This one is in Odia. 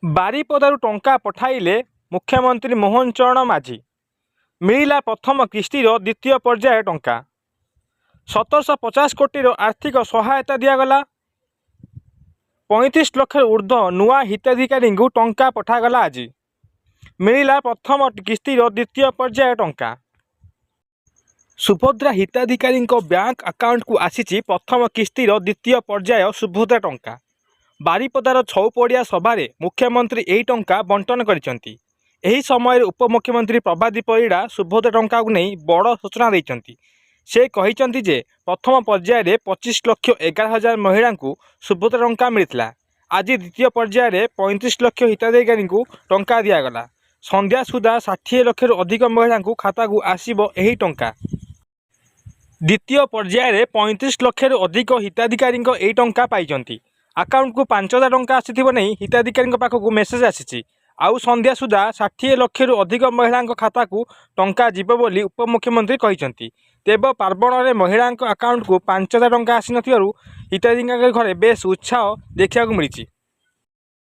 ବାରିପଦାରୁ ଟଙ୍କା ପଠାଇଲେ ମୁଖ୍ୟମନ୍ତ୍ରୀ ମୋହନ ଚରଣ ମାଝୀ। ମିଳିଲା ପ୍ରଥମ କିସ୍ତିର ଦ୍ୱିତୀୟ ପର୍ଯ୍ୟାୟ ଟଙ୍କା। 1750 କୋଟିର ଆର୍ଥିକ ସହାୟତା ଦିଆଗଲା। 35 ଲକ୍ଷରୁ ଉର୍ଦ୍ଧ୍ୱ ନୂଆ ହିତାଧିକାରୀଙ୍କୁ ଟଙ୍କା ପଠାଗଲା ଆଜି। ମିଳିଲା ପ୍ରଥମ କିସ୍ତିର ଦ୍ୱିତୀୟ ପର୍ଯ୍ୟାୟ ଟଙ୍କା। ସୁଭଦ୍ରା ହିତାଧିକାରୀଙ୍କ ବ୍ୟାଙ୍କ ଆକାଉଣ୍ଟକୁ ଆସିଛି ପ୍ରଥମ କିସ୍ତିର ଦ୍ୱିତୀୟ ପର୍ଯ୍ୟାୟ ସୁଭଦ୍ରା ଟଙ୍କା। ବାରିପଦାର ଛଉପଡ଼ିଆ ସଭାରେ ମୁଖ୍ୟମନ୍ତ୍ରୀ ଏହି ଟଙ୍କା ବଣ୍ଟନ କରିଛନ୍ତି। ଏହି ସମୟରେ ଉପମୁଖ୍ୟମନ୍ତ୍ରୀ ପ୍ରଭାତୀ ପରିଡ଼ା ସୁଭଦ୍ରା ଟଙ୍କାକୁ ନେଇ ବଡ଼ ସୂଚନା ଦେଇଛନ୍ତି। ସେ କହିଛନ୍ତି ଯେ ପ୍ରଥମ ପର୍ଯ୍ୟାୟରେ 25,11,000 ମହିଳାଙ୍କୁ ସୁଭଦ୍ରା ଟଙ୍କା ମିଳିଥିଲା। ଆଜି ଦ୍ୱିତୀୟ ପର୍ଯ୍ୟାୟରେ 35 ଲକ୍ଷ ହିତାଧିକାରୀଙ୍କୁ ଟଙ୍କା ଦିଆଗଲା। ସନ୍ଧ୍ୟା ସୁଦ୍ଧା 60 ଲକ୍ଷରୁ ଅଧିକ ମହିଳାଙ୍କୁ ଖାତାକୁ ଆସିବ ଏହି ଟଙ୍କା। ଦ୍ୱିତୀୟ ପର୍ଯ୍ୟାୟରେ 35 ଲକ୍ଷରୁ ଅଧିକ ହିତାଧିକାରୀଙ୍କ ଏହି ଟଙ୍କା ପାଇଛନ୍ତି। ଆକାଉଣ୍ଟକୁ 5000 ଟଙ୍କା ଆସିଥିବା ନେଇ ହିତାଧିକାରୀଙ୍କ ପାଖକୁ ମେସେଜ ଆସିଛି। ଆଉ ସନ୍ଧ୍ୟା ସୁଦ୍ଧା 60 ଲକ୍ଷରୁ ଅଧିକ ମହିଳାଙ୍କ ଖାତାକୁ ଟଙ୍କା ଯିବ ବୋଲି ଉପମୁଖ୍ୟମନ୍ତ୍ରୀ କହିଛନ୍ତି। ତେବେ ପାର୍ବଣରେ ମହିଳାଙ୍କ ଆକାଉଣ୍ଟକୁ 5000 ଟଙ୍କା ଆସିନଥିବାରୁ ହିତାଧିକାରୀଙ୍କ ଘରେ ବେଶ୍ ଉତ୍ସାହ ଦେଖିବାକୁ ମିଳିଛି।